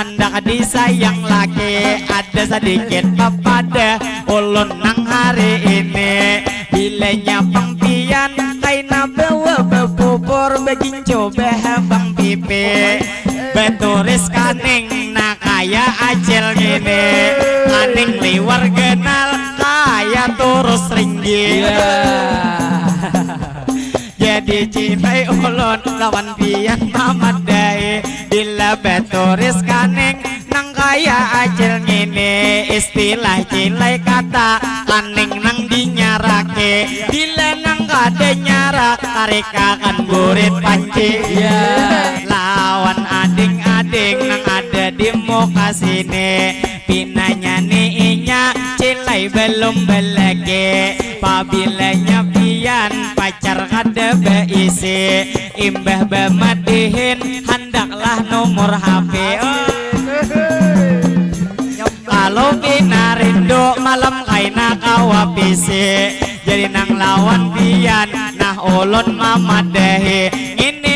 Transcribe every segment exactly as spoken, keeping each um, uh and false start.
Handak disayang laki, ada sadikit papadah ulun nang hari ini. Bilanya pang pian kaina bawa bapupur, bagincu bahabang pipi, baturis kaning nah kaya acil ngini, kaning liwar ganal kaya turus ringgih. Iya. Jadi cilai ulun lawan pian mamadahi, bila baturis kaning nang kaya acil ngini, istilah cilai kata kaning nang dinyaraki, bila nang kada nyarak tarikakan burit panci. Iya. Lawan ading-ading nang ada di muka sini, pinanya ni inya cilai balum balaki. Pabilanya pian pacar kada baisi, imbah bamadihin handaklah nomor H P. Oh. Kalau pina rindu malam kaina kawa pisi, jadi nang lawan pian nah ulun mamadahi ngini.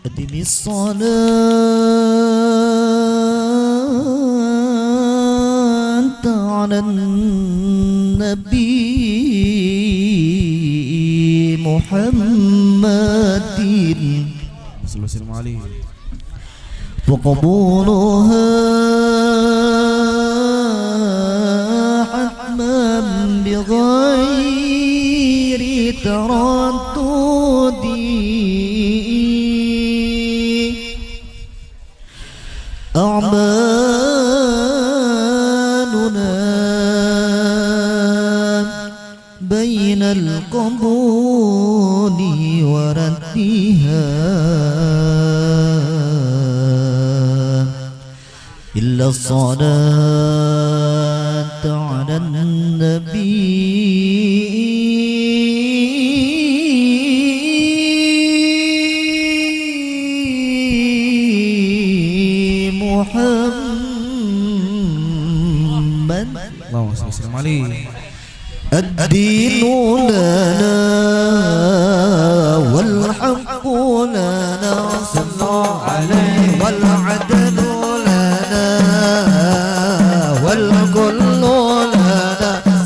أقم الصلاة على النبي محمد. Sallallahu alaihi wasallam. وقبولها حتما بغير تردد. أعمالنا بين القبول وردها إلا الصلاة على النبي محمد. اللهم صل وسلم عليه. الدين لنا والحق لنا، صلوا عليه. والعدل لنا والكل لنا،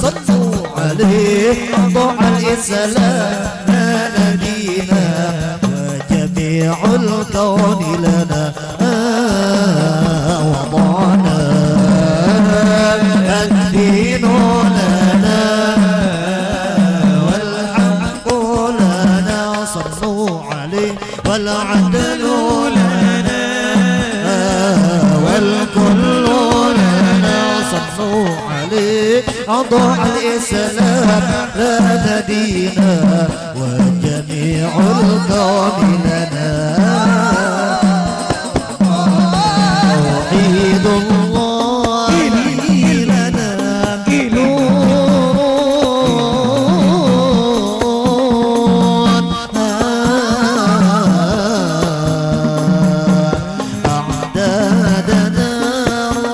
صلوا عليه. أضحى الإسلام لنا دينا، وجميع الكون لنا وضعنا. الدين لنا والحق لنا، صلوا عليه. والعدل لنا والكل لنا، صلوا عليه. أضحى الإسلام لنا دينا، وجميع الكون لنا. توحيد الله لنا نور. أعدادنا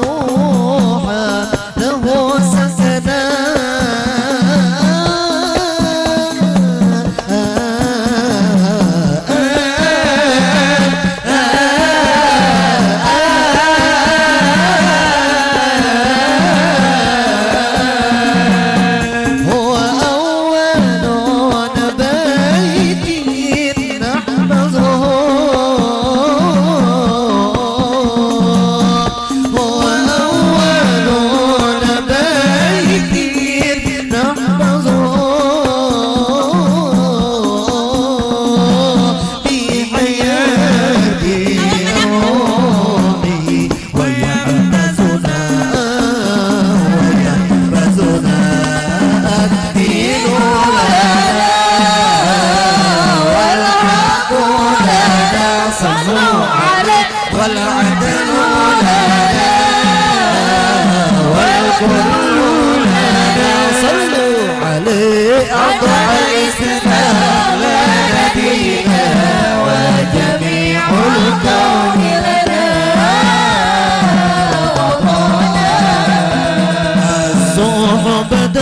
روحا له سكنا. هو أول بيت نحفظه، هو أول بيت نحفظه في حياتي روحي. ويحفظنا، ويحفظنا الدين لنا والحق لنا، صلوا عليه. والعدل لنا والكل لنا، صلوا عليه. أضحى الإسلام لنا دينا، وجميع الكون لنا وطنا. الصحبة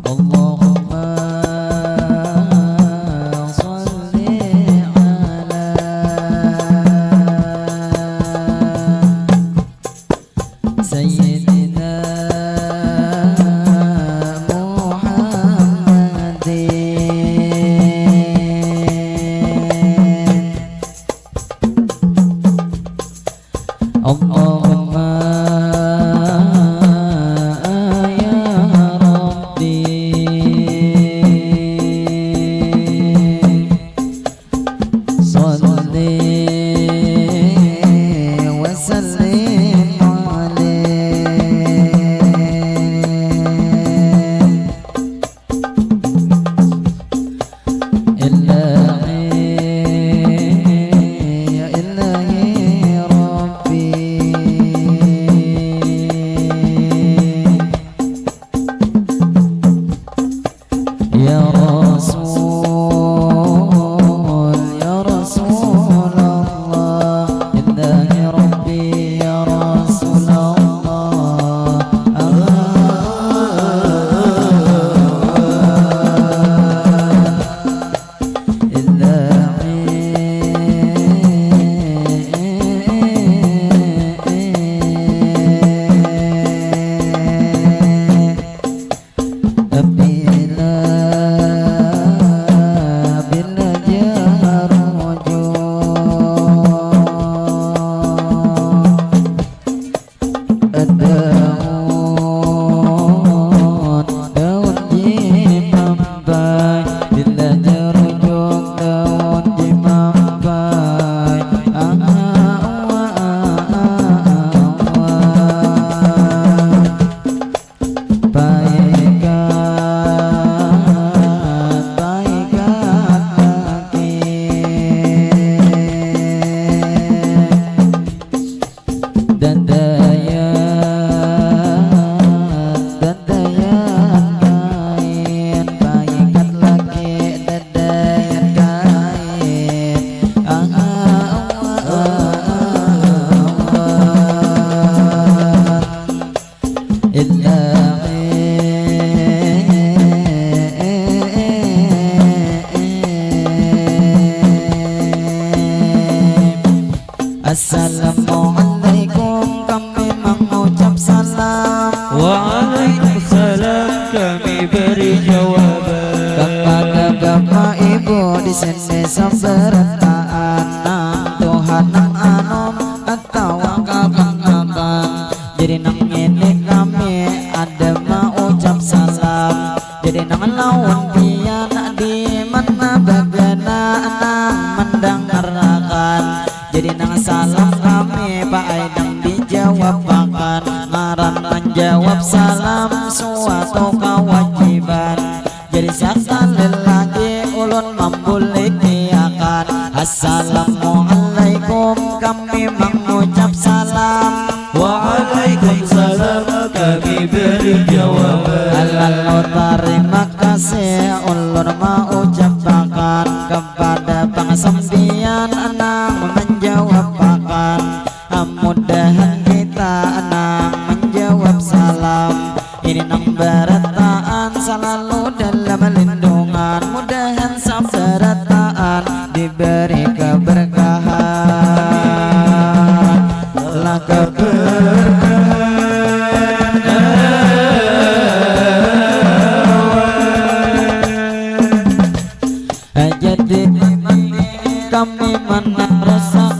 اللهم صل على سيدنا محمد. اللهم يا ربي صل وسلم عليه. إلهي، يا إلهي ربي، يا رسول، يا رسول الله، إلهي ربي، يا رسول الله. Bila, bila jarujuk daun, daun jimampai, bila jarujuk daun jimampai. Ah, ah, ah, ah, ah, ah. Paikat, paikat lagi. Dadayat, dadayat kain, paikat lagi dadayat kain. Ah, ah, ah, ah, ah, ah. Ilahi. Assalamualaikum, kami mengucap salam. Waalaikumsalam, kami beri jawaban. Kepada Bapak Ibu di sini sabarataan, nang tuha nang anum atawa kakanakan. Jadi nang ngini kami ada maucap salam. Jadi nang lawan pian di mana bagana nang mandangarakan. Jadi nang salam kami paai nang dijawabakan. Ngaran manjawab salam suatu kawajiban. Jadi sakali lagi ulun mambulikiakan. Assalamualaikum, kami mangucap salam. Waalaikumsalam, kami beri jawaban. Lalu tarima kasih ulun maucapakan kepada pang sampiyan nang manjawabakan. Mudahan kita nang manjawab salam ini nang barataan salalu dalam lindungan. Mudahan sabarataan diberi keberkahan. Lah keberkahan. Jadi kami manarasa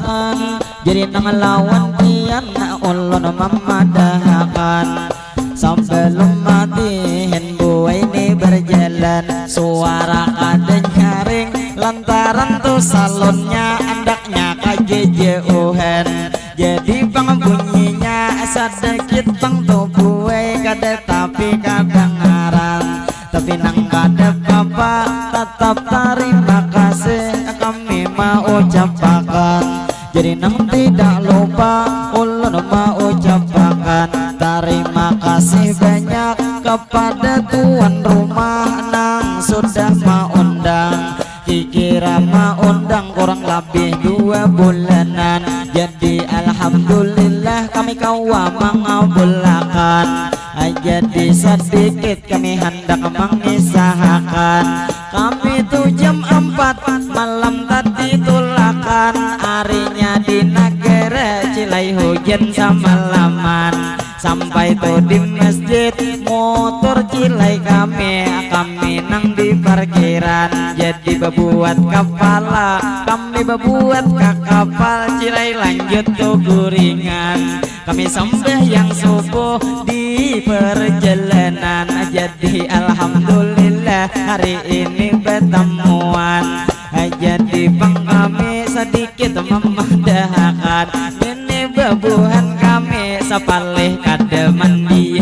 Jadi nang lawan pian ulun mamadahakan, sebelum madihin buai ni berjalan, suara kada nyaring lantaran tu salonnya andaknya kajejeuhan. Jadi pang bunyinya sadikit pang tu buai kada tapi kadangaran. Tapi nang kada papa, tatap tarima kasih kami maucapakan. Jadi nang tidak lupa ulun maucapakan tarima kasih banyak kepada tuan rumah nang sudah maundang. Kikira maundang kurang labih dua bulanan. Jadi alhamdulillah kami kawa mangabulakan. Jadi sadikit kami handak mangisahakan. Kami tu jam ampat malam tadi tulakan. Arinya di nagara Cilai hujan samalaman. Sampai tu di masjid mutur Cilai kami, kami nang di parkiran. Jadi babuat kapala, kami babuat ka kapal, Cilai lanjut tu guringan. Kami sambahyang subuh di perjalanan. Jadi alhamdulillah hari ini batamuan. Jadi pang kami sadikit mamadahakan, ini babuhan kami sapalih kada mandi.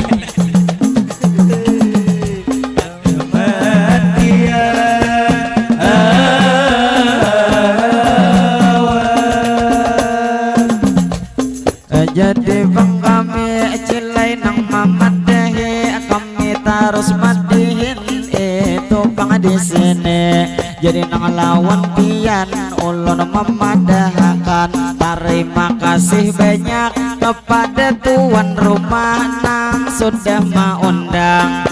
Jadi pang kami Cilai nang mamadahi, kami tarus madihin itu pang di sini. Jadi nang lawan pian ulun mamadahakan tarima kasih banyak kepada tuan rumah nang sudah maundang.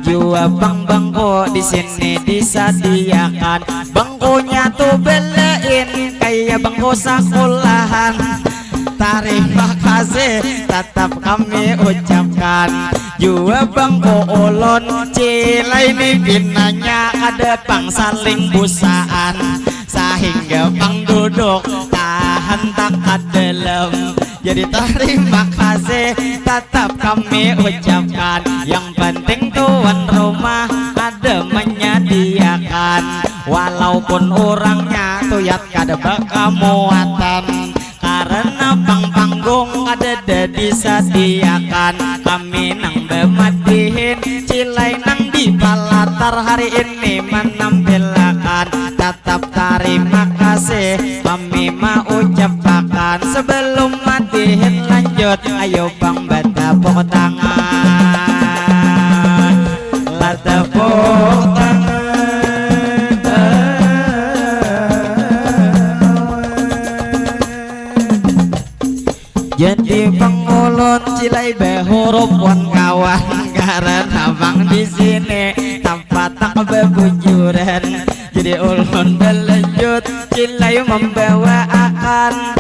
Jua pang bangko di sini disadiakan, bangkonya tu belain kaya bangko sakulahan. Tarima kasih tatap kami ucapkan. Jua bangko ulun Cilai ni pinanya kada pang saling busaan, sahingga pang duduk tahan takat dalam. Jadi tarima kasih tatap kami ucapkan. Yang penting tuan rumah ada menyediakan, walaupun urangnya tuyat kada bakamuatan. Karena pang panggung kadada disadiakan, kami nang bamadihin Cilai nang di palatar hari ini manampilakan. Tatap tarima kasih kami maucapakan. Sebelum madihin lanjut, ayo pang batapuk tangan. Batapuk tangan. Jadi pang ulun Cilai bahurup wan kawan karena pang di sini tampatak babujuran. Jadi ulun balanjut Cilai mambawaakan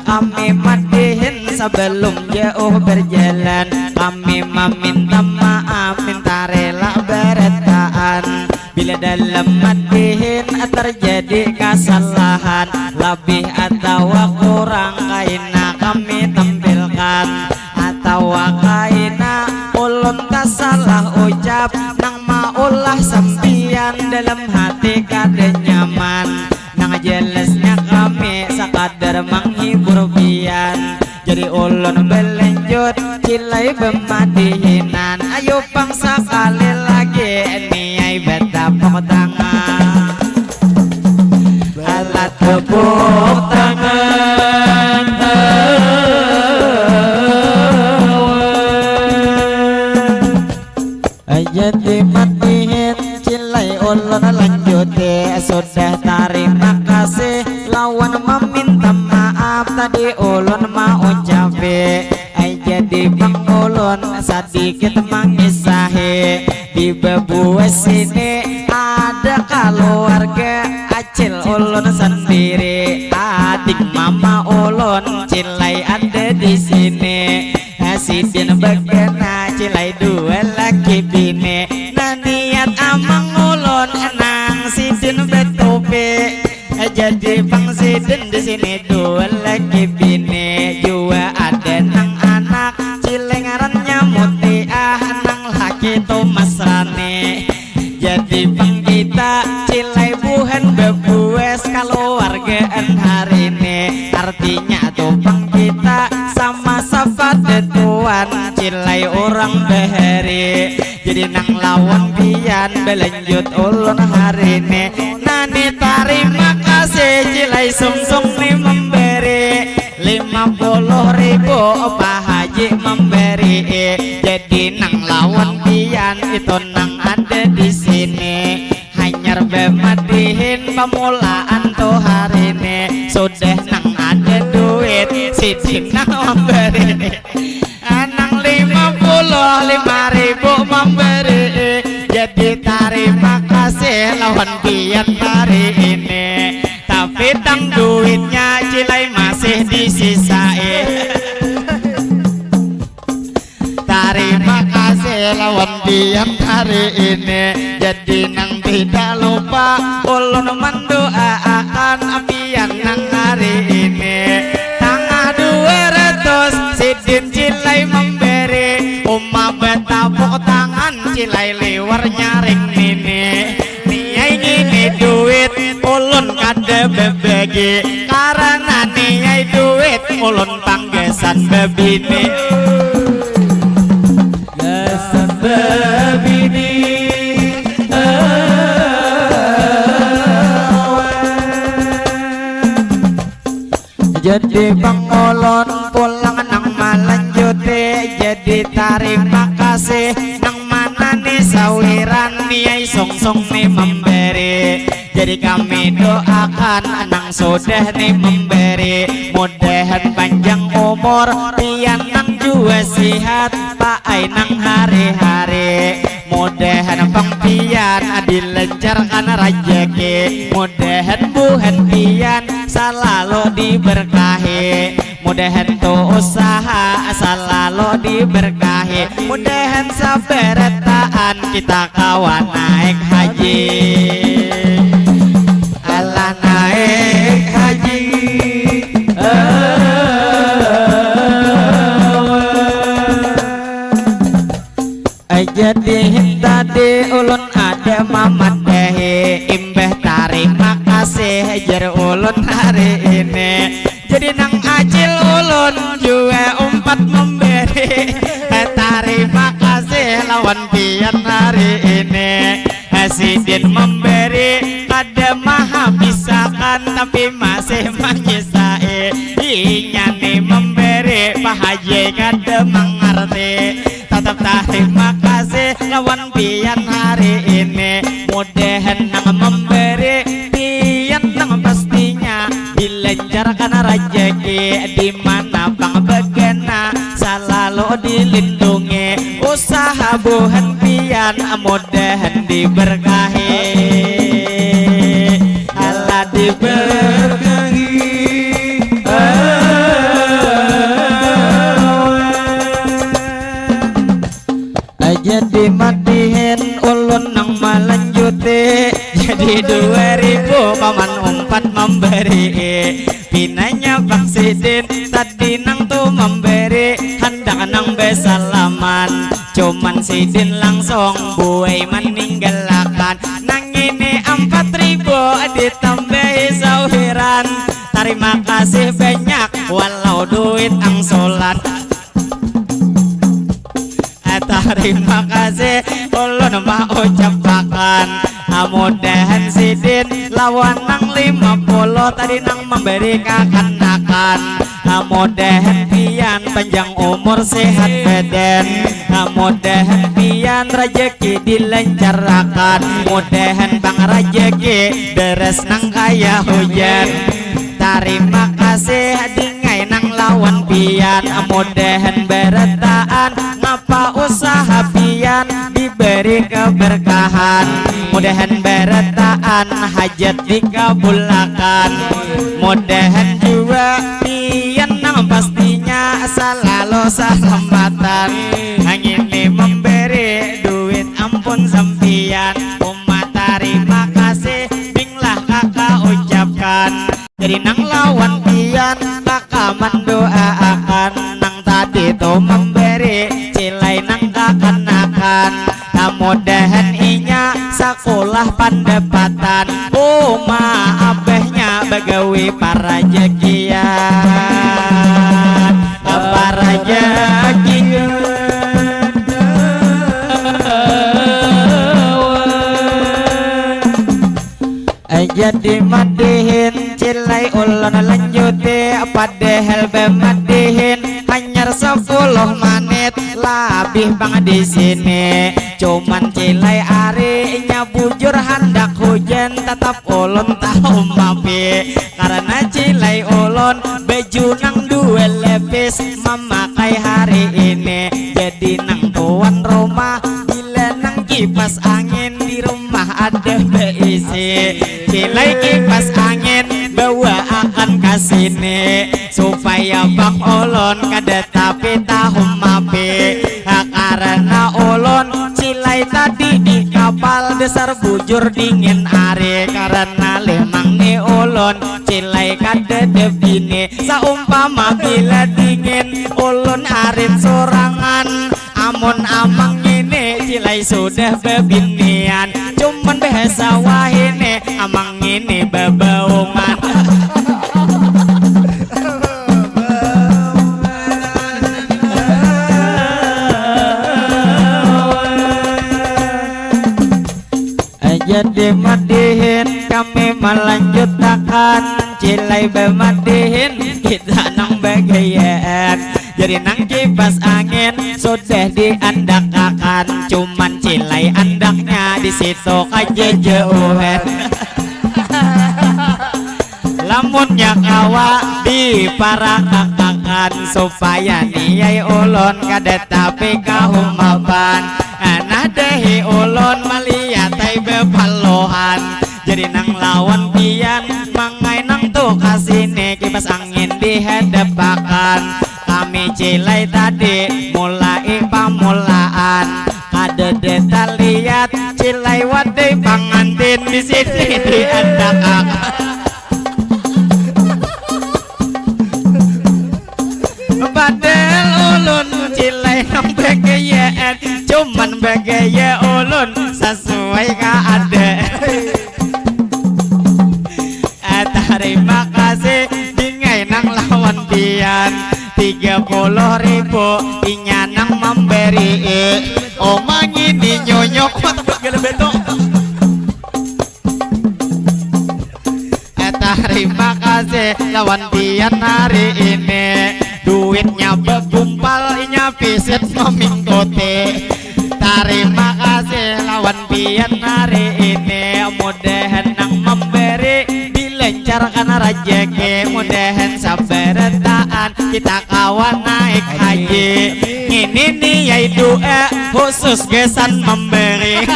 kami madihin. Sebelum jauh berjalan kami maminta maaf minta rela barataan. Bila dalam madihin terjadi kasalahan, labih atawa kurang kaina kami tampilkan, atawa kaina ulun tasalah ucap nang maulah sampiyan dalam hati kada nyaman. Nang jelasnya kami sakadar manghibur pian. Jadi ulun balanjut Cilai bamadihinan. Ayo pang sakali lagi niai batapuk tangan. Alat tepuk tangan. Jadi madihin Cilai ulun lanjuti. Sudah tarima kasih lawan maminta maaf tadi ulun maucapi. Ai jadi pang ulun sadikit mangisahi. Di babua sini ada kaluarga acil ulun sendiri. Adik mama ulun Cilai ada di sini. Sidin bagana Cilai dua laki bini. Nah niat amang ulun nang sidin batupi. Jadi pang sidin di sini dua laki bini. Nya tu pang kita sama sapat tuan, cilai urang bahari. Jadi nang lawan pian balanjut ulun hari ni. Nani tarima kasih cilai sungsung ni memberi lima puluh ribu, Pak Haji memberi. Jadi nang lawan pian itu nang ada di sini. Hanyar bamadihin pamulaan tu hari ni. Sudah nang ada duit, sidin nang memberi. Nang lima puluh lima ribu memberi. Jadi tarima kasih lawan pian hari ini. Tapi tang duitnya cilai masih disisai. Tarima kasih lawan pian hari ini. Jadi nang tidak lupa ulun mendoaakan pian nang hari ini. Tangah dua ratus sidin cilai memberi. Uma batapuk tangan cilai liwar nyaring nini. Niai ngini duit ulun kada babagi. Karena niai duit ulun pang gasan babini. Gasan babini. Jadi pangolon pulang nang malanjuti. Jadi tarima kasih nang mana ni sawiran niai sungsung ni memberi. Jadi kami doakan nang sudah ni memberi, mudahan panjang umur pian nang jua sihat, paai nang hari-hari. Mudahan pang pian dilancarkan rajaki, mudahan buhan pian salalu diberkahi. Mudahan tu usaha salalu diberkahi. Mudahan sabarataan kita kawa naik haji. Alah naik haji. Jadi tadi ulun ada mamadahi, imbah tarima kasih jar ulun hari ini. Jadi nang acil ulun jua umpat memberi. Tarima kasih lawan pian hari ini. Sidin memberi kada mahabisakan tapi masih manyisai. Inya ni memberi Pak Haji kada mangarti. Tatap tarima kasih lawan pian hari ini. Mudahan nang memberi pian nang pastinya dilancarkan rajaki di mana pang bagana salalu dilindungi. Usaha buhan pian mudahan diberkahi. Allah diberkahi. Jadi madihin ulun nang malanjuti. Jadi dua ribu paman umpat memberi. Pinanya bang sidin tadi nang tu memberi, handak nang besalaman, cuman sidin langsung buai maninggalakan. Nang ini ampat ribu ditambahi sawiran. Tarima kasih banyak walau duit angsulan. Tarima kasih ulun maucapakan. Mudahan sidin lawan nang lima puluh tadi nang memberi kakanakan. Mudahan pian panjang umur sehat badan. Mudahan pian rajaki dilancarakan. Mudahan pang rajaki deras nang kaya hujan. Tarima kasih dingai nang lawan pian. Mudahan barataan ngapa usaha pian diberi keberkahan. Mudahan barataan hajat dikabulakan. Mudahan jua pian nang pastinya salalu salamatan. Ngini memberi duit ampun sampian. Uma tarima kasih binglah kaka ucapkan. Jadi nang lawan pian kaka mandoaakan, nang tadi tu memberi cilai nang kakanakan. Mudahan inya sakulah pandapatan, uma abahnya bagawi parajakian. Padahal bamadihin hanyar sapuluh manit labih pang di sini. Cuman cilai ari nya bujur handak hujan, tatap ulun tahu mapi. Karena cilai ulun baju nang dua lapis mamakai hari ini. Jadi nang tuan rumah bila nang kipas angin di rumah ada baisi. Cilai kipas angin bawaakan ka sini supaya pang ulun kada tapi tahu mapi. Ha, karena ulun cilai tadi di kapal dasar bujur dingin ari. Karena lemang ni ulun cilai kada ada bini. Saumpama bila dingin ulun arit sorangan. Amun amang ngini cilai sudah babinian, cuman bahasa wahini amang ngini babaungan. Jadi madihin kami melanjutakan, cilai bamadihin kita nang bagayaan. Jadi nang kipas angin sudah diandakakan, cuman cilai andaknya di situ kajajauhan. Lamunnya kawa diparakakakan supaya niai ulun kada tapi kahumapan. Nah dahi ulun maliatai bapaluhan. Jadi nang lawan pian mangai nang tu kasini kipas angin dihadapakan. Kami cilai tadi mulai pamulaan. Kada deta lihat cilai wadai pangantin di sini diandakakan. Padahal ulun cilai nang bagayaan, cuman bagaya ulun sesuai keadaan. Ah, tarima kasih dingai nang lawan pian, tiga puluh ribu inya nang memberi. Oma ngini nyonyok mata buat gala beto. Eh, tarima kasih lawan pian hari ini. Duitnya begumpal, inya pisit memingkuti. Tarima kasih lawan pian hari ini. Mudahan nang memberi dilancarkan rezeki. Mudahan sabarataan kita kawa naik haji. Ngini niai doa khusus gasan memberi.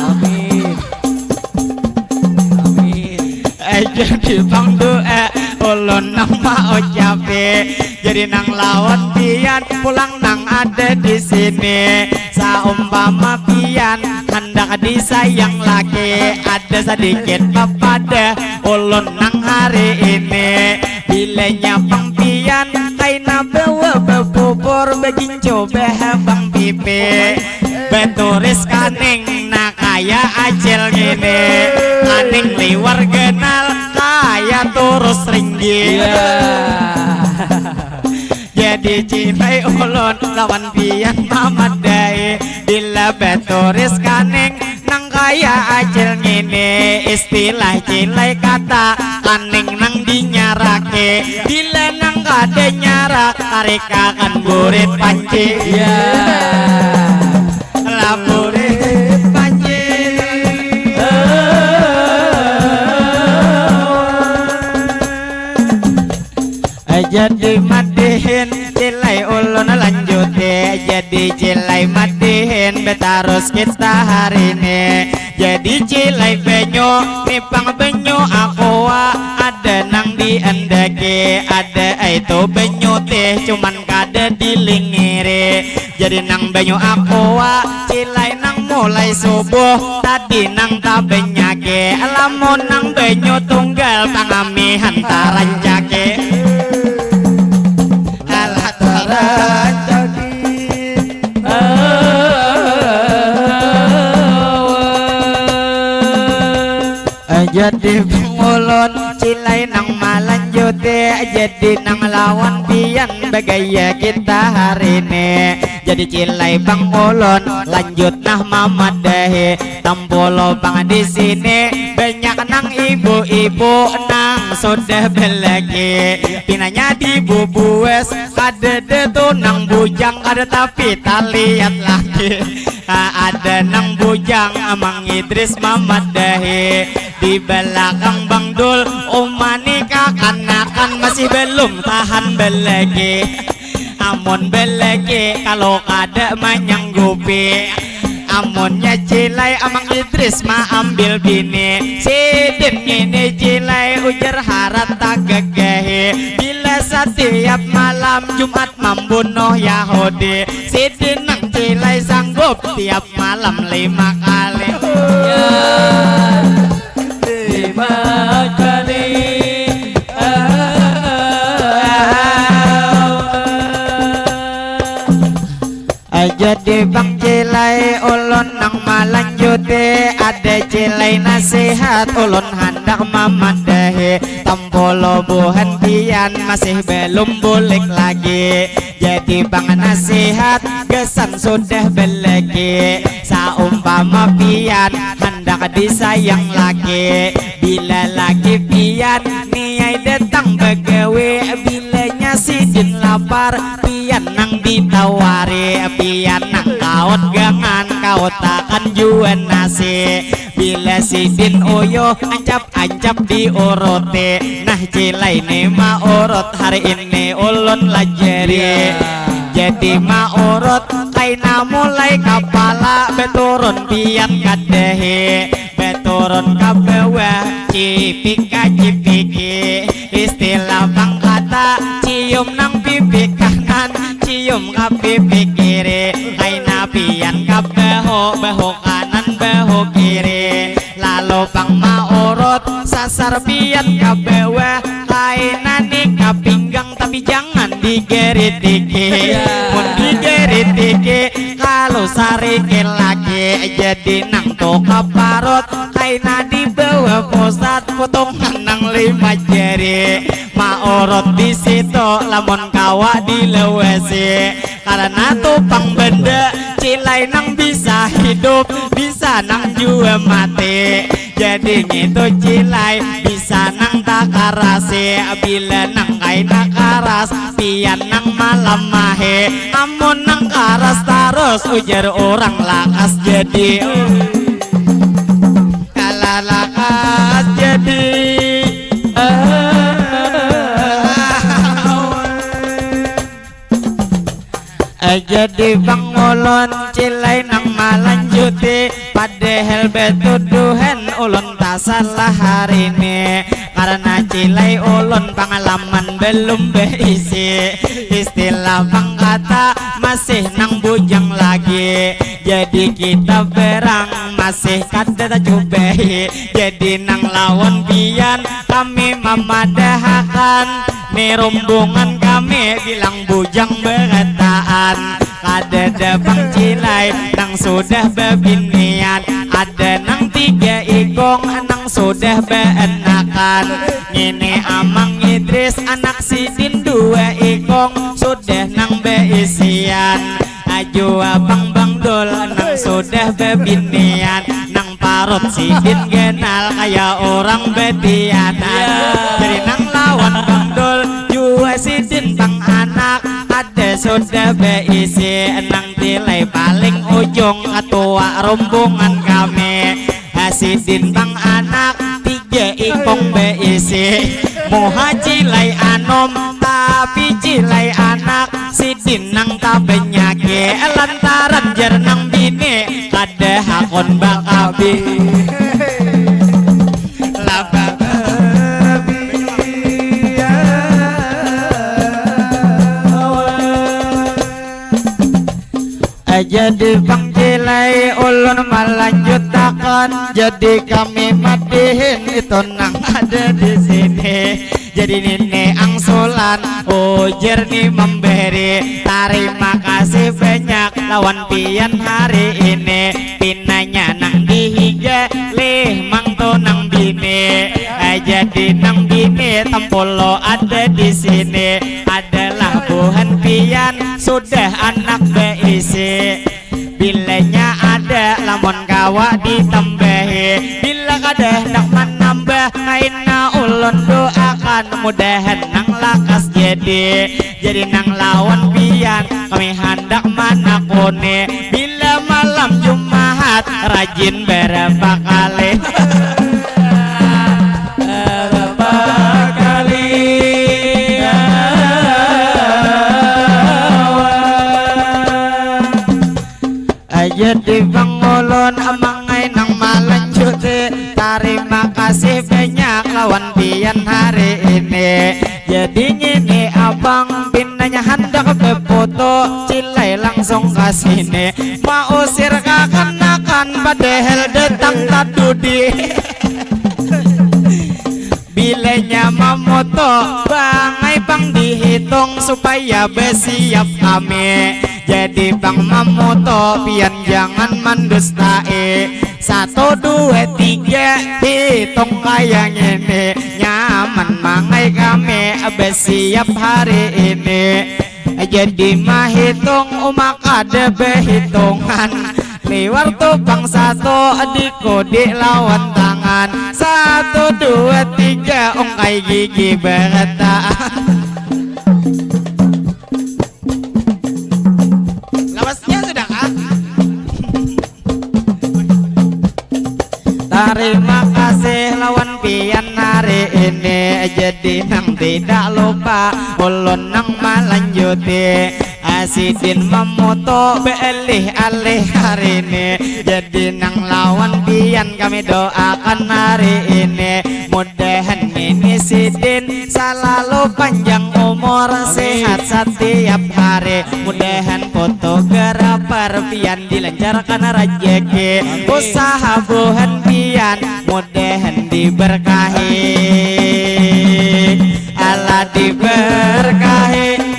Amin. Amin. Eh, jadi pang doa ulun nang maucapi. Jadi nang lawan pian pulang nang ada di sini. Saumpama pian handak disayang laki, ada sadikit papadah ulun nang hari ini. Bilanya pang pian kaina bawa babubur, bagincu bahabang pipi, baturis kaning nah kaya acil ngini, kaning liwar ganal kaya turus ringgit. Iya. Jadi cilai ulun lawan pian mamadai, bila baturis kaning nang kaya acil ngini, istilah cilai kata kaning nang dinyaraki, bila nang kada nyarak tarikakan burit panci. Iya. Lah burit panci. Jadi madihin cilai ulun lanjuti. Jadi cilai madihin betarus kita hari ini. Jadi cilai banyu nipang banyu aqua, ada nang diandaki, ada itu banyu teh cuman kada dilingiri. Jadi nang banyu aqua cilai nang mulai subuh tadi nang tabanyaki, lamun nang banyu tunggal pangamihan tarancaki. Alah tarancaki. Jadi pangulun cilai nang malanjuti, jadi nang lawan pian bagaya kita hari ini. Jadi cilai pangulun lanjut nah mamadahi, tampulu pang di sini banyak nang ibu-ibu nang sudah belagi, pinanya dibubuas, kadada tu nang bujang, kada tapi taliat lagi. Ah, ada nang bujang, Amang Idris mamadahi, di belakang Bang Dul, umani kakanakan masih belum tahan belagi. Amun belagi, kalau kada manyanggupi, amunnya Cilai Amang Idris maambil bini, sidin ngini Cilai ujar harat tagagahi. Bila satiap malam Jumat mambunuh Yahudi, sidin nang Cilai sanggup tiap malam lima kali. Ya, lima kali. Jadi Bang Cilai, ulun nang malanjuti, ada Cilai nasihat, ulun handak mamadahi, tampolo buhan pian masih belum bulik lagi. Jadi Bang nasihat, gasan sudah belagi, saumpama pian handak disayang lagi, bila lagi pian niai datang bagawi, bilanya sidin lapar, pian nang ditawari, pian nang kaut gangan, kautakan jua nasi. Bila sidin uyuh ancap-ancap diuruti, nah Cilai ni maurut hari ini ulun lajari. Ya. Jadi maurut kaina mulai kapala, beturun pian kadahi, beturun ka bawah cipika cipiki. Istilah bangkata, cium nang pipi kanan, cium ka pipi kiri, kaina pian ka bahu, bahu kanan, bahu kiri. Lalu pang maurut, sasar pian ka bawah, kaina ni ka pinggang, tapi jangan digeritiki. Ya. Mun digeritiki, kalu sarikil lagi, jadi nang tu ka parut, kaina di bawah pusat, potongan nang lima jari. Maurut di situ, lamun kawa dilawasi, karena tu pang benda Cilai nang bisa hidup, bisa nang jua mati. Jadi ngitu Cilai, bisa nang takarasi, bila nang kaina karas, pian nang malamahi. Amun nang karas tarus, ujar urang lakas jadi. Kalah lakas jadi. Eh, jadi bang ulun Cilai nang malanjuti, padahal betuduhan ulun tasalah hari ni. Karena Cilai ulun pangalaman belum beisi, istilah pangkata masih nang bujang lagi. Jadi kita berang masih kada tacubai. Jadi nang lawan pian kami mamadahakan, ni rombongan kami bilang bujang berataan. Kadada pang Cilai nang sudah bebinian, ada nang tiga ikung nang sudah beanakan. Ngini Amang Idris anak sidin dua ikung sudah nang beisian. Jua pang Bang Dul nang sudah bebinian, nang parut sidin ganal kaya urang betianan. Ya. Jadi nang lawan Bang Dul jua sidin pang anak, ada sudah beisi, nang Cilai paling ujung ketua rombongan kami. Sidin pang anak tiga ikung beisi, muha Cilai anom tapi Cilai anak, sidin nang tabenyaki lantaran jar nang bini kada hakun bakabi. Labak. Eh, jadi pang Cilai ulun malanjutakan. Jadi kami madihin itu nang ada di sini. Jadi nini angsulan ujar ni memberi. Tarima kasih banyak lawan pian hari ini. Pinanya nang dihiga lih mang tu nang bini. Eh, jadi nang bini tempolo ada di sini. Adalah buhan pian sudah anak beisi. Bilanya ada lamun kawa ditambahi, bila kada handak manambah, kaina ulun doa Mudahan nang lakas jadi, jadi nang lawan pian. Kami handak manakuni bila malam Jumahat rajin berapa kali. Berapa kali. Jadi bang ulun amangai nang malanjuti. Tarima kasih banyak lawan pian hari ini. Jadi ngini abang pinanya handak befoto, cilai langsung ka sini. Mausir kakanakan padahal datang tadudi. Bilanya mamoto bangai pang dihitung supaya besiap kami. Jadi pang mamoto pian jangan mandustai. Satu, dua, tiga, hitung kaya ngini. Nyaman mangai kami besiap hari ini. Jadi mahitung uma kada behitungan. Liwar tu pang satu dikudi lawan tangan. Satu, dua, tiga, ungkai gigi berataan. Lapasnya sudah kah? Tarima kasih lawan pian hari ini. Jadi nang tidak lupa ulun nang malanjuti. Asidin mamoto bealih-alih hari ini. Jadi nang lawan pian kami doakan hari ini. Mudahan ini sidin salalu panjang umur, sehat setiap hari. Mudahan fotografer pian dilancarkan rezeki. Usaha buhan pian mudahan diberkahi. Allah diberkahi.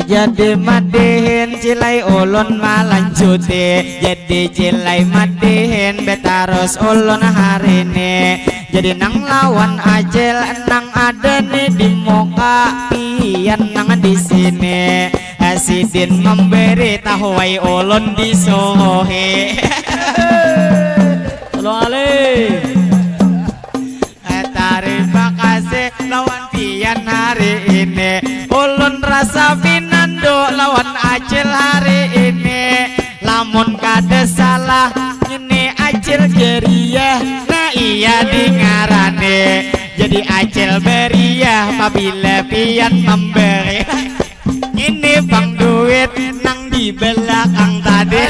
Jadi madihin cilai ulun malanjuti. Jadi cilai madihin betarus ulun hari ini. Jadi nang lawan acil nang ada nih di muka pian nang di sini. Sidin memberi tahuai ulun disuhi. Halo Ali. Tarima kasih lawan pian hari ini. Ulun rasa pinandu lawan acil hari ini. Lamun kada salah ini acil Jeriah. Nah iya dingarani. Jadi acil beriah pabila pian memberi. Ini bang duit nang di belakang tadi.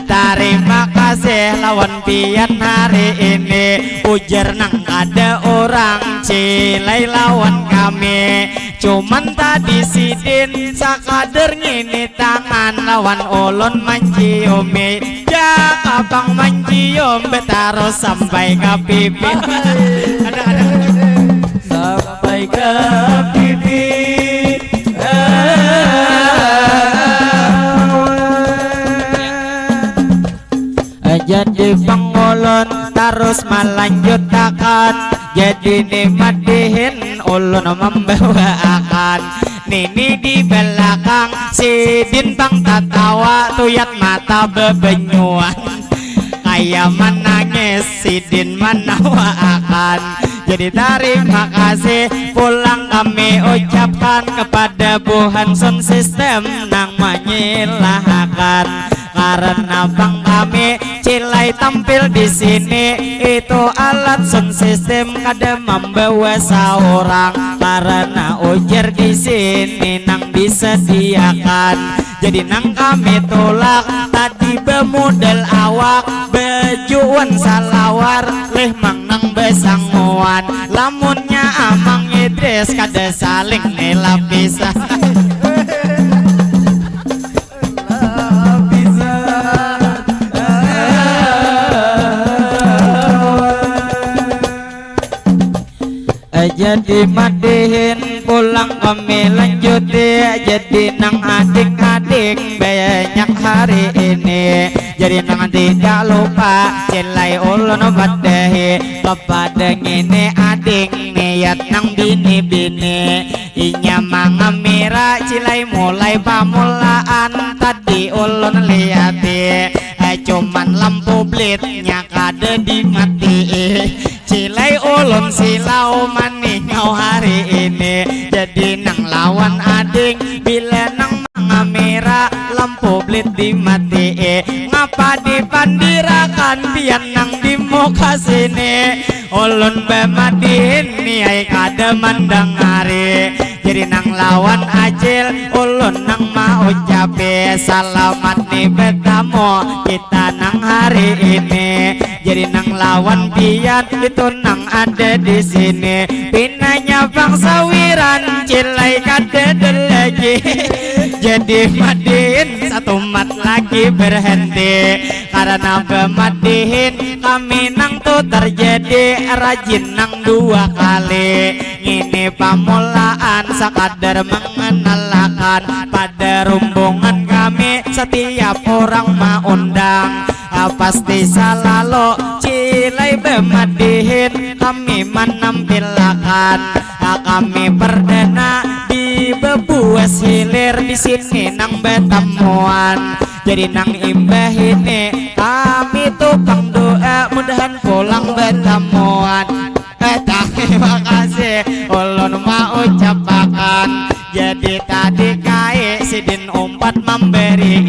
Tarima kasih lawan pian hari ini. Ujar nang kada orang cilai lawan kami. Cuman tadi sidin sakadar ngini tangan lawan ulun manciumi. Jakabang mancium betarus sampai ka pipi. Ada, ada. Sampai ka pipi. Jadi pangulun tarus malanjutakan. Jadi ni madihin ulun mambawaakan. Nini di balakang sidin pang tatawa, tuyat mata bebenyuan. Kaya manangis sidin manawaakan. Jadi tarima kasih pulang kami ucapkan kepada buhan sound system nang manyilahakan. Karena pang kami cilai tampil di sini, itu alat sound system kada mambawa saurang. Karena ujar di sini nang disediakan. Jadi nang kami tulak tadi bamudal awak, baju wan salawar, leh mang nang basanguan. Lamunnya Amang Idris kada saling ni lapisan. Lapisan. Jadi madihin pulang kami lanjuti. Jadi nang ading-ading banyak hari ini. Jadi nang tidak lupa cilai ulun padahi kepada ngini ading niat nang bini-bini. Inya mangamira Cilai mulai pamulaan tadi ulun liati, eh, cuman lampu blitnya kada dimatii. Cilai ulun silau maningau hari ini, jadi nang lawan ading bila nang mangamira lampu blit dimatii. Ngapa dipandirakan pian nang di muka sini? Ulun bamadihin ni ai kada mandangari. Jadi nang lawan acil, ulun nang maucapi salamat ni betamu kita nang hari ini. Jadi nang lawan pian itu nang ada di sini. Pinanya bang sawiran cilai kadada lagi. Jadi madihin satumat lagi berhenti karena bemadihin kami nang tu terjadi rajin nang dua kali. Ngini pamulaan sakadar mengenalakan pada rumbungan kami setiap orang maundang. Ah, pasti salalu cilai bemadihin kami manampilakan. Ah, kami perdana di bebuas hilir di sini nang betamuan. Jadi nang imbah ini kami tukang doa mudahan pulang betamuan. Eh, terima kasih ulun maucapakan. Jadi tadi kai sidin umpat memberi,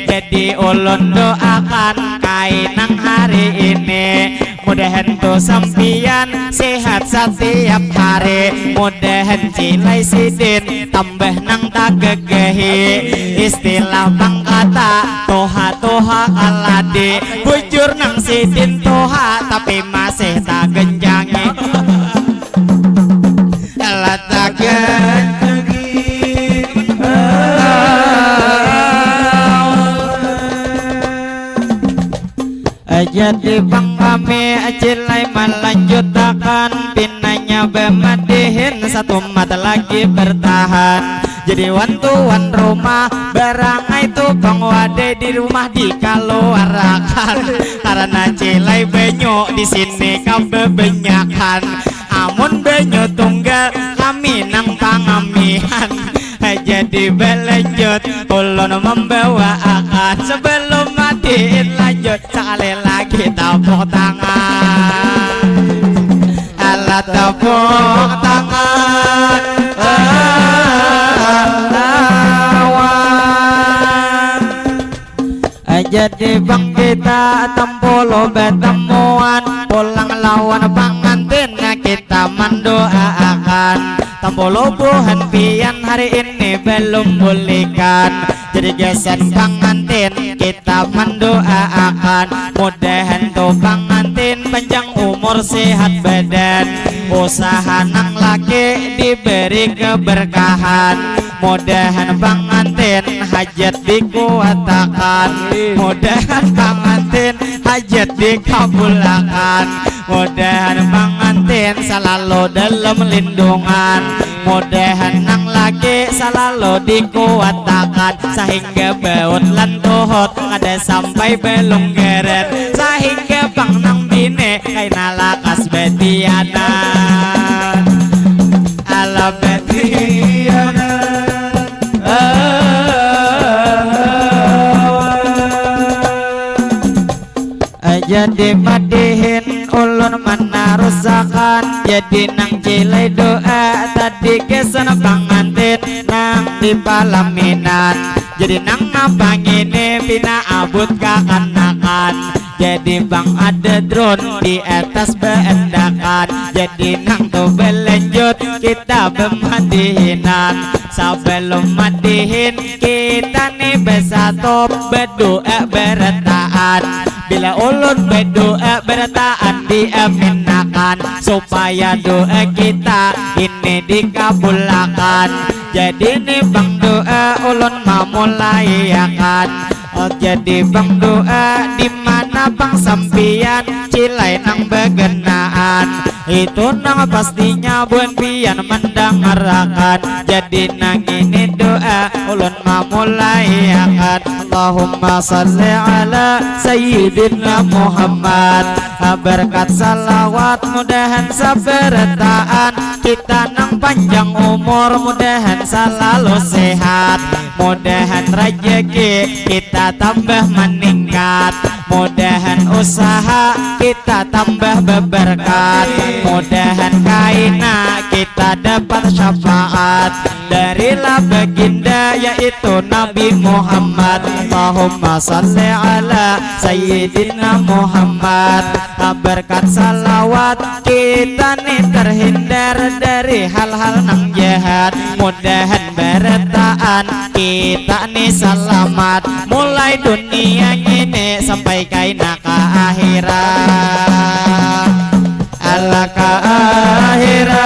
jadi ulun doakan kai nang hari ini. Mudahan tu sampian sehat setiap hari. Mudahan cilai sidin tambah nang tagegehi. Istilah bang kata tuha-tuha kaladi. Bujur nang sidin tuha tapi masih tagenjangi. Latagan jadi bang kami cilai melanjutakan pinanya bemadihin satumat lagi bertahan. Jadi wan tuan rumah barangai tukang wadai di rumah dikaluarakan karena cilai banyu di sini kabebanyakan. Amun banyu tunggal kami nang pangamihan. Jadi belanjut ulun membawa akan sebelum madihin lanjut sekali lagi tepuk tangan. Alat tepuk tangan. Lawan. Jadi bang kita tampulu betamuan pulang lawan pangantin kita mandoaakan tampulu buhan pian hari ini belum bulikan. Jadi gasan pangantin kita mandoaakan mudahan tu pangantin panjang umur sehat badan usaha nang laki diberi keberkahan. Mudahan pangantin hajat dikuatakan. Mudahan pangantin hajat dikabulakan. Mudahan pangantin selalu dalam lindungan. Mudahan nang laki selalu dikuatakan sehingga baut lan tuhut kada sampai belunggaran sehingga pang nang bini kaina lakas betianan. Alabatian. Jadi madihin ulun manarusakan. Jadi nang cilai doa tadi kesan pangantin nang di palaminan. Jadi nang napa ngini pina abut kakanakan. Jadi bang ada drone di atas beendakan. Jadi nang tu belanjut kita bemadihinan. Sebelum madihin kita ni besatu berdoa beretaan. Bila ulun berdoa beretaan diaminakan supaya doa kita ini dikabulakan. Jadi ni bang doa ulun mamulaiakan. Oh, jadi bang doa di mana bang sampian cilai nang begenaan itu nang pastinya buan pian mendangarakan. Jadi nang ini doa ulun mamulaiakan. Allahumma salli ala sayyidina Muhammad. Berkat salawat mudahan sabarataan, kita nang panjang umur mudahan salalu sehat, mudahan rajaki kita tambah meningkat, mudahan usaha kita tambah beberkat, mudahan kaina kita dapat syafaat dari lah baginda yaitu Nabi Muhammad. Allahumma salli ala Sayyidina Muhammad. Berkat salawat kita ni terhindar dari hal-hal nang jahat. Mudahan barataan kita ni salamat mulai dunia ini sampai kaina ka akhirat. Ala ka akhirat.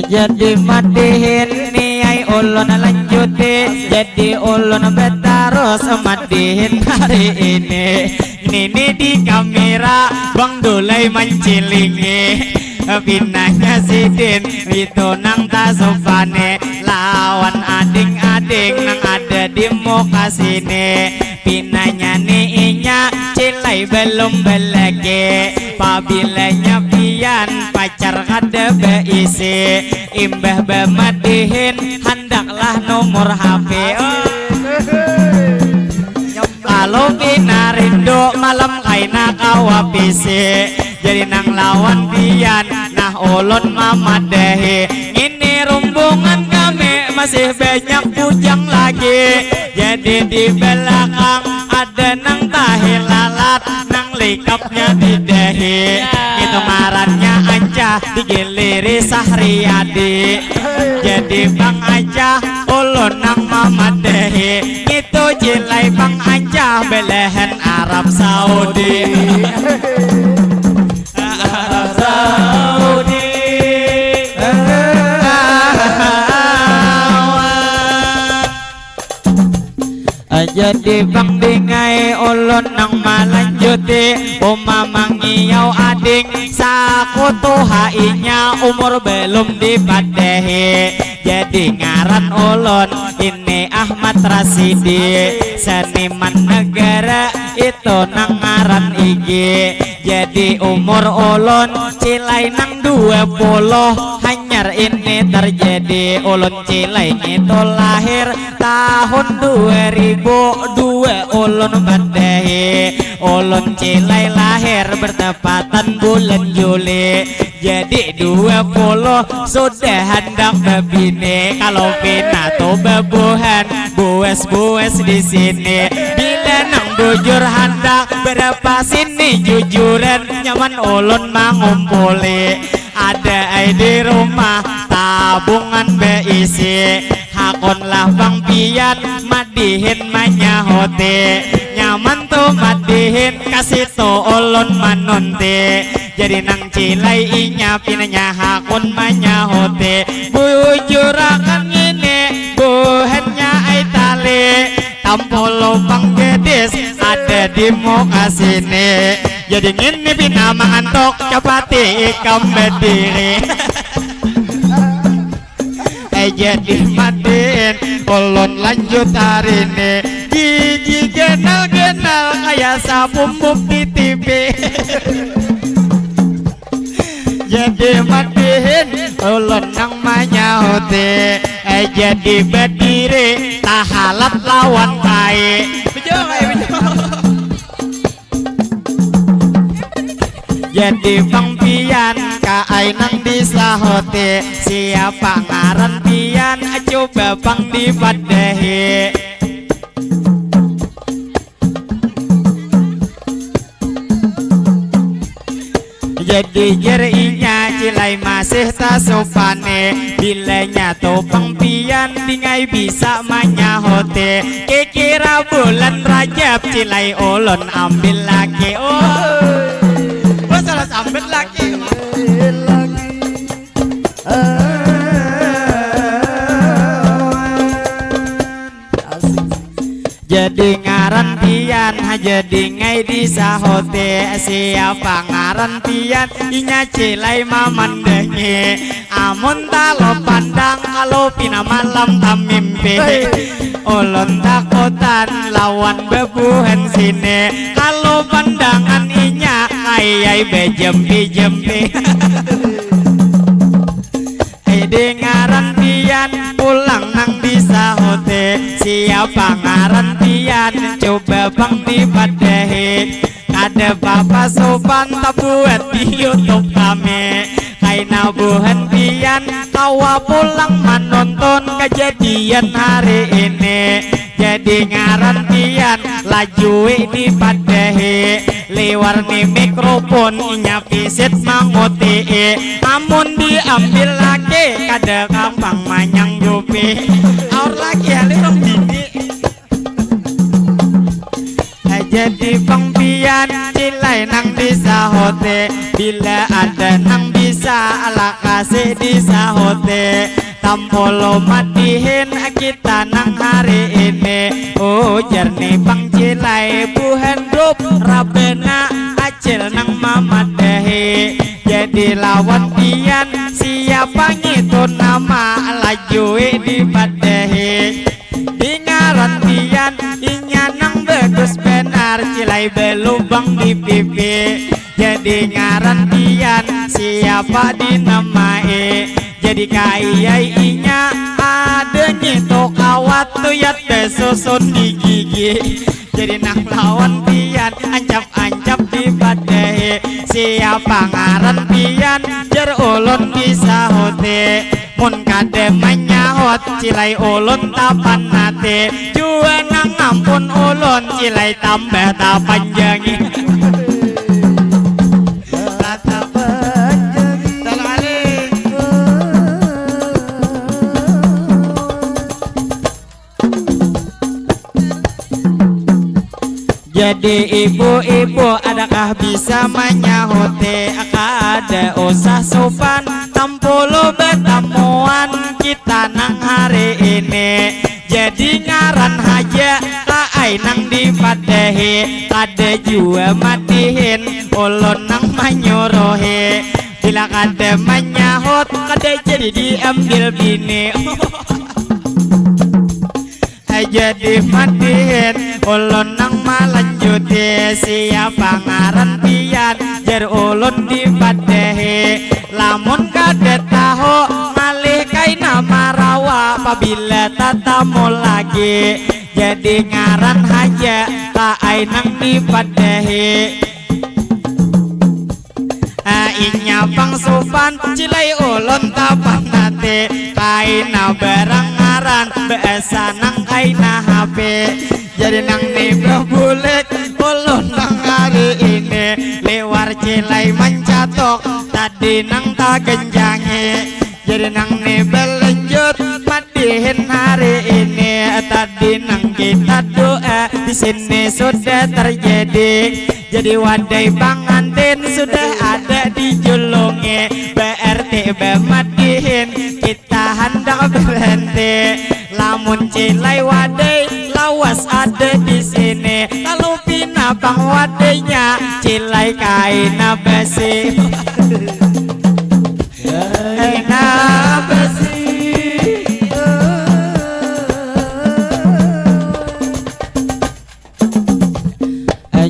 Jadi madihin ni ai ulun lanjuti, jadi ulun batarus madihin hari ini. Nini di kamera bang dulai mancilingi. Pinanya sidin itu nang tasupane lawan ading-ading nang ada di muka sini. Pinanya ni inya cilai belum belege. Pabilanya pian pacar kada beisi, imbah bamadihin handaklah nomor H P. Oh. Kalau pina rindu malam kaina kawa pisi. Jadi nang lawan pian nah ulun mamadahi. Ngini rumbungan kami masih banyak bujang lagi. Jadi di belakang ada nang tahi lalat nang likapnya di dahi. Itu ngarannya Ancah digiliri Sahriyadi. Jadi Bang Ancah ulun nang mamadahi. Ngitu cilai Bang Ancah belahan Arab Saudi. Arab Saudi. Jadi Bang Dingai ulun nang malanjuti. Uma mangiau ading sakutu hainya umur belum dipadahi. Jadi ngaran ulun ini Ahmad Rasidi, seniman negara itu nang ngaran I G. Jadi umur ulun cilai nang dua puluh hanyar ini terjadi. Ulun cilai ngitu lahir tahun dua ribu dua ulun badahi. Ulun cilai lahir bertepatan bulan Juli. Jadi dua puluh sudah handak babini. Kalau pina tu babuhan buas-buas di sini. Bila nang bujur handak berapa sini jujuran nyaman ulun mangumpuli. Ada ai di rumah tabungan beisi. Hakunlah Bang pian madihin manyahuti. Nyaman tu madihin kasitu ulun manunti. Jadi nang cilai inya pinanya hakun manyahuti. Bujurakan ngini buhannya ai tali. Tampulu Bang gadis ada di muka sini. Jadi ngini pina mangantuk capati ikam badiri. Eh jadi matiin ulun lanjut hari ini. Gigi genal-genal kaya sapumbuk di T V. Jadi matiin ulun nang manyahuti. Eh jadi badiri tahalap lawan kai. Bejo kai bejo. Jadi Bang pian kaai nang disahuti. Siapa ngaran pian? Coba Bang dipadahi. Jadi jer inya cilai masih tasupani. Bilanya tu Bang pian dingai bisa manyahuti. Kira bulan Rajab cilai ulun ambil laki. Oh. Masalah sambat laki. Jadi ngaran pian haja dingai disahuti. Siapa ngaran pian? Inya cilai mamandangi. Amun talo pandang Kalau pina malam tamimpi, ulun takutan lawan bebuhan sini. Kalau pandangan inya kayai bejempi-jempi. Ai dengaran pian pulang nang disahuti, siapa ngaran pian coba pang dipadahi. Kada papa sopan tabuat di YouTube kami. Kaina buhan pian kawa pulang manonton kejadian hari ini. Jadi ngaran pian lajui dipadahi. Liwar ni mikrofon inya pisit mangutii. Amun diambil laki kada gampang manyanggupi. Aur laki halih bang bini. Jadi pang pian cilai nang disahuti, bila ada nang bisa lakasi disahuti. Tampolo madihin kita nang hari ini, ujar ni pang cilai buhan grup rabana acil nang mamadahi. Jadi lawan pian siapa ngitu nama lajui dipadahi. Dingaran pian inya nang bagus banar cilai belubang di pipi. Jadi ngaran pian siapa dinamai. Jadi kayai inya ada nyitu kawat tuyat besusun di gigi. Jadi nang lawan pian ancap-ancap dipadahi. Siapa ngaran pian jar ulun disahuti. Mun kada manyahut cilai ulun tapanati. Jua nang ampun ulun cilai tambah tapanjangi. Tatapanjangi. Tolong alih. Jadi ibu-ibu adakah bisa manyahuti kada usah sopan tampulu batamuan kita nang hari ini. Jadi ngaran haja kaai nang dipadahi kada jua matihin ulun nang manyuruhi. Bila kada manyahut kada jadi diambil bini. Jadi matihin ulun nang malanjuti siapa ngaran pian jar ulun dipadahi. Lamun kada tahu ngalih kaina marawa pabila tatamu lagi. Jadi ngaran haja kaai nang dipadahi. Ah, inya pang supan cilai ulun tapanati kaina barang ngaran baasa nang kaina hapi. Jadi nang ni babulik ulun nang hari ini liwar cilai mancatuk tadi nang tagenjangi. Jadi nang ni balanjut madihin hari ini tadi nang kita doa di sini sudah terjadi. Jadi wadai pangantin sudah ada di julungi. Berarti bamadihin kita handak berhenti. Lamun cilai wadai lawas ada di sini. Kalau pina pang wadainya cilai kaina basi. Kaina basi.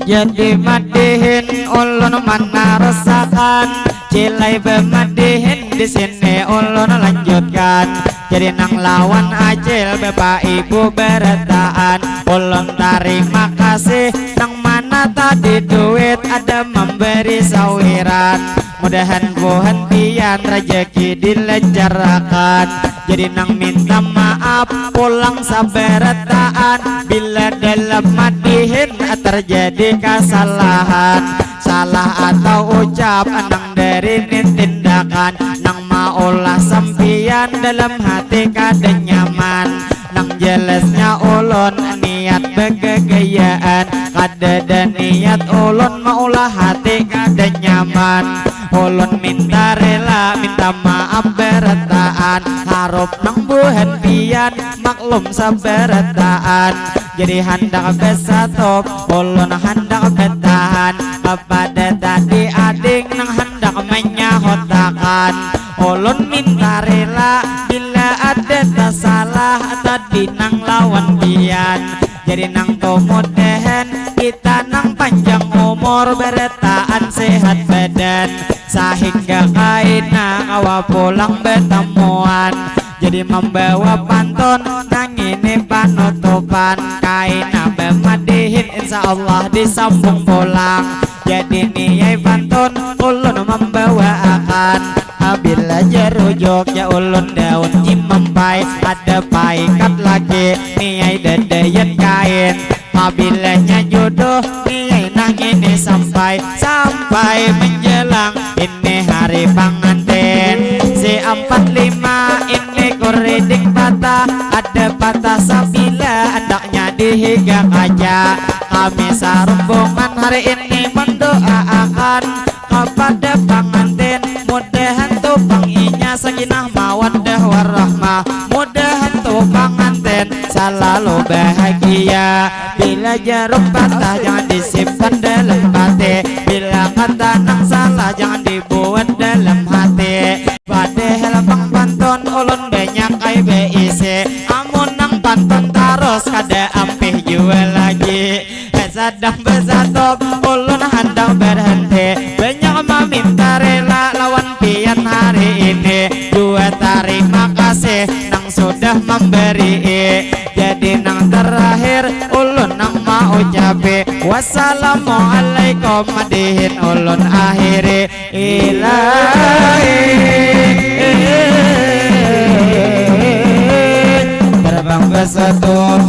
Jadi madihin ulun manarasakan cilai bamadihin di sini ulun lanjutkan. Jadi nang lawan acil bapak ibu barataan ulun tarima kasih nang mana tadi duit ada memberi sawiran. Mudahan buhan pian rejeki dilancarkan. Jadi nang minta maaf pulang sabarataan bila dalam madihin terjadi kesalahan. Salah atau ucap nang dari ni tindakan nang maulah sampian dalam hati kada nyaman. Nang jelasnya ulun niat begegayaan kada ada niat ulun maulah hati kada nyaman. Ulun minta rela minta maaf berataan harup nang buhan pian maklum sabarataan. Jadi handak besatop ulun handak betahan kepada tadi ading nang handak menyahutakan. Ulun minta rela bila ada Pinang lawan pian. Jadi nang tu mudahan kita nang panjang umur, barataan sehat badan, sahingga kaina kawa pulang batamuan. Jadi mambawa pantun nang ini panutupan, kaina bamadihin insya Allah disambung pulang. Jadi niai pantun ulun mambawaakan. Apabila jarujuk ya ulun daun cimampai, ada paikat lagi niai dadayan kain. Apabila nya jodoh niai nang ini sampai, sampai menjelang ini hari pangantin. Si ampat lima ini kuriding patah, ada patah sabila andaknya dihiga kaja. Kami sarumbungan hari ini mendoaakan kapada pangantin, mudahan tu pang inya sakinah mawaddah warahmah, mudahan tu pangantin salalu bahagia. Bila jarum patah jangan disimpan dalam batin, bila kata nang salah jangan dibuat dalam hati. Padahal pang pantun ulun banyak ai baisi, amun nang pantun tarus kada ampih jua lagi. Sadang basatop ulun handak barhanti, banyak maminta rela lawan pian hari ini. Jua tarima kasih nang sudah mambarii. Jadi nang terakhir ulun nang maucapi, wassalamualaikum madihin ulun akhiri. Ilahi, terbang basatop